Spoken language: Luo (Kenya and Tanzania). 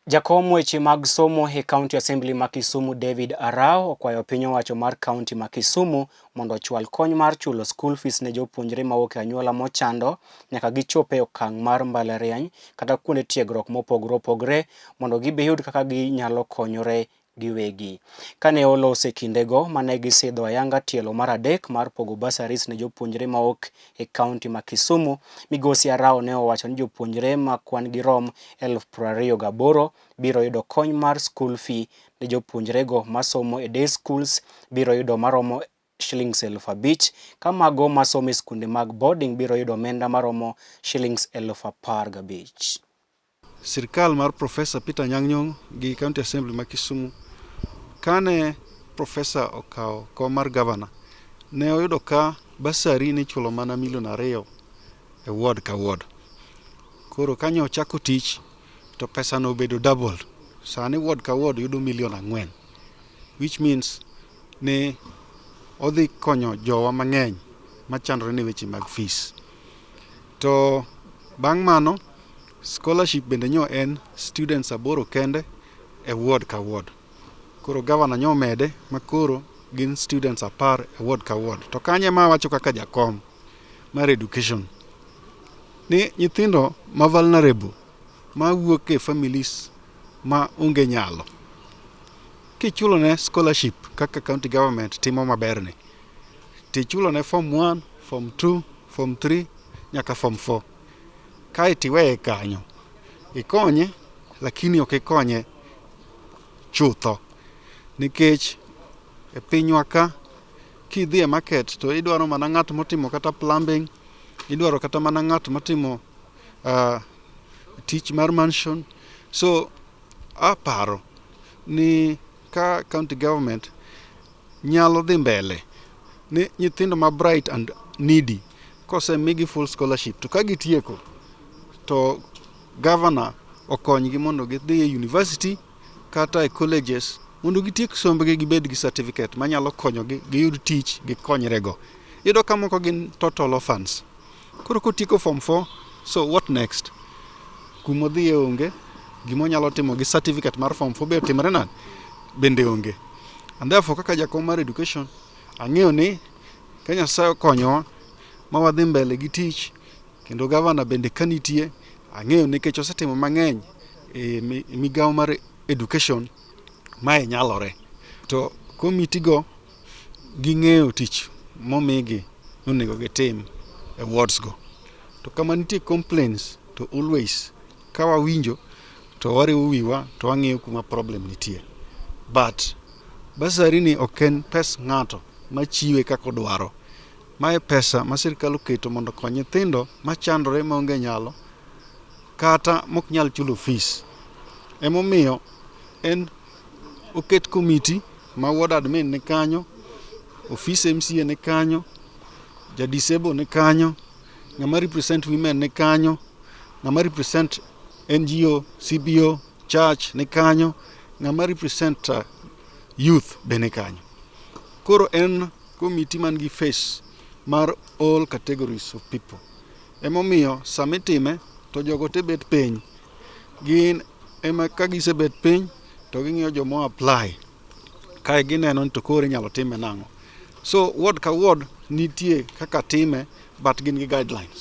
Jakom weche mag somo e County Assembly ma Kisumu, David Arao, okwayo piny owacho mar kaunti ma Kisumu mondo ochwal kony mar chulo school fees ne jopuonjre mawuok e anyuola mochando nyaka gichop e okang' mar mbalariany kata kuonde tiegruok mopogore opogore mondo gibiyud kaka ginyalo konyore giwegi. Kane oloso e kindego mane gisidho ayanga tielo mar adek mar pogo bursaries ne jopuonjre mawuok e kaunti ma Kisumu, Migosi Arao ne owacho ni jopuonjre ma kwan gi rom 28,000 biro yudo kony mar school fee ne jopuonjrego masomo e day schools biro yudo maromo shillings 5,000 ka mago masomo e skunde mag boarding biro yudo omenda maromo shillings 15,000. Sirkal mar Professor Peter Anyang' Nyong'o gi County Assembly ma Kisumu, kane Professor okawo kom mar governor, ne oyudo ka bursary nichulo mana milion 2 e ward ka ward. Koro kanyo ochako tich to pesa no obedo doubled. Sani ward ka ward yudo milion 4, which means ni odhi konyo jowa mang'eny machandore ne weche mag fees. To bang' mano, scholarship bende nyo en students aboro kende e ward ka ward. Koro governor nyo omede ma koro gin students 10 e ward ka ward. To kanyo ema awacho kaka jakom mar education ni nyithindo ma vulnerable mawuok e families ma onge nyalo, kichulo ne scholarship kaka county government timo maber ni, tichulo ne form 1, form 2, form 3 nyaka form 4, kae tiweye kanyo, ikonye lakini ok ikonye chutho, nikech e pinywa ka kidhi e market to idwaro mana ng'at motimo kata plumbing, idwaro kata mana ng'at motimo tich mar mansion. So aparo ni ka county government nyalo dhi mbele ni nyithindo ma bright and needy kosemigi full scholarship, to ka gitieko to governor okonygi mondo gidhi e university kata e colleges mondo gitiek sombgi, gibed gi certificate manyalo konyogi giyud tich, gikonyrego. Iyudo ka moko gin total orphans. Koro kotieko form 4, so what next? Kumodhiye onge, gimonyalo timo gi certificate mar form 4 be otimre nade? Bende onge. And therefore, kaka jakom mar education, ang'eyo ni ka Nyasaye okonyowa ma wadhi mbele gi tich kendo gavana bende ka nitie, ang'eyo nikech osetimo mang'eny e migawo mar education, mae nyalore. To komiti go ging'eyo tich momigi nonego gitim e wards go. To kama nitie complaints to always ka wawinjo to wariwo wiwa to wang'iyo kuma problem nitie. But bursary ni ok en pes ng'ato machiwe kaka odwaro. Mae pesa ma sirkal oketo mondo okony nyithindo machandore maonge nyalo kata mok nyal chulo fees. Emomiyo en oket komiti ma ward admin ni kanyo, office MCA ni kanyo, ja disable ni kanyo, ng'ama represent women ni kanyo, ng'ama represent NGO, CBO, church ni kanyo, ng'ama represent youth be ni kanyo. Koro en komiti man gi face mar all categories of people. Emomiyo sama itime to jogo te bet piny. Gin ema ka gisebet piny to ging'iyo joma apply. Kae gineno ni to koro inyalo time nang'o. So ward ka ward nitie kaka time, but gin gi guidelines.